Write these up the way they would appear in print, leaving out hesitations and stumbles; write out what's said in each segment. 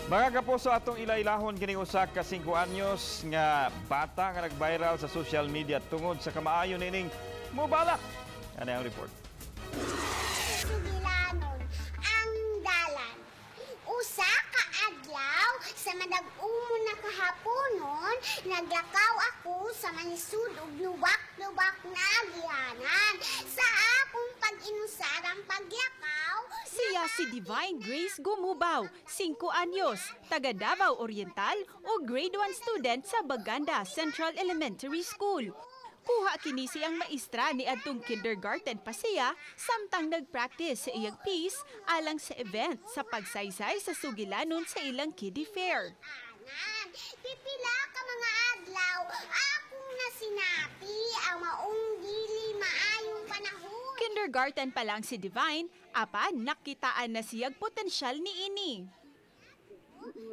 Mga kapuso, atong ilailahon kining usa ka 5 anyos nga bata nga nag-viral sa social media tungod sa kamaayo nining mubalak. Ano ang report? Sugilanon ang dalan. Usa ka adlaw sa madag-umo na kahaponon, naglakaw ako sa manisud ug lubak-lubak na agianan. Sa akong pag-inusarang paglakaw, Siya si Divine Grace Gumubaw, 5 anyos, taga Davao Oriental o grade 1 student sa Baganda Central Elementary School. Kuha kini siyang maestra ni adtong kindergarten pa siya samtang nag-practice sa iyang piece alang sa event sa pagsaysay sa sugilanon sa ilang kiddie fair. Anan, pipila ka mga adlaw, akong nasinati ang maong dili maayong panahon. Kindergarten pa lang si Divine, apan nakitaan na siyag potensyal ni ini.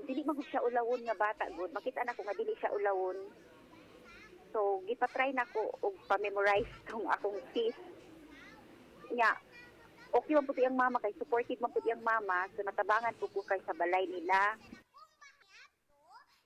Dili man gud siya ulawon nga bata gud. Makita na ko nga dili siya ulawon. So gipatry na ko og pa-memorize tong akong piece. Nya okay man pud iyang mama kay supportive man pud iyang mama, so natabangan po ko kay sa balay nila.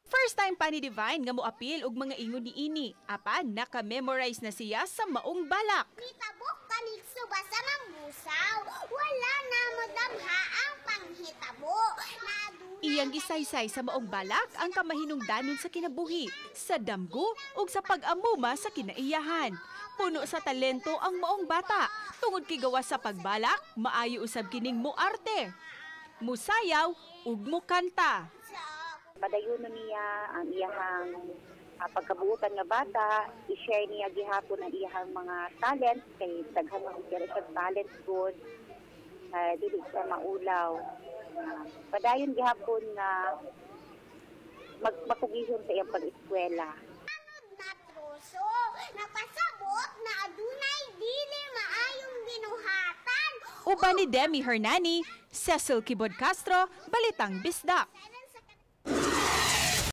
First time pa ni Divine nga moapil og mga ingon ni ini, apan naka-memorize na siya sa maong balak. Nitabok kanig suba sa mambusaw, wala na madamha ang panghitabo. Nadunay Iyang gisaysay sa maong balak ang kamahinungdanon sa kinabuhi, sa damgo ug sa pag-amuma sa kinaiyahan. Puno sa talento ang maong bata. Tungod kay gawas sa pagbalak, maayo usab kining muarte, musayaw ug mukanta. Sa Padayuno niya ang iyahang pagkabuutan nga bata, i-share niya gihapon ang iyahang mga talents kay daghan man siya siya talents good. Dili siya maulaw. Padayon gihapon nga magmakugihon sa iyang pag-eskwela. Na troso, napasabot na adunay dili maayong binuhatan. Uban ni Demi Hernani, Cecil Kibod Castro, Balitang Bisdak.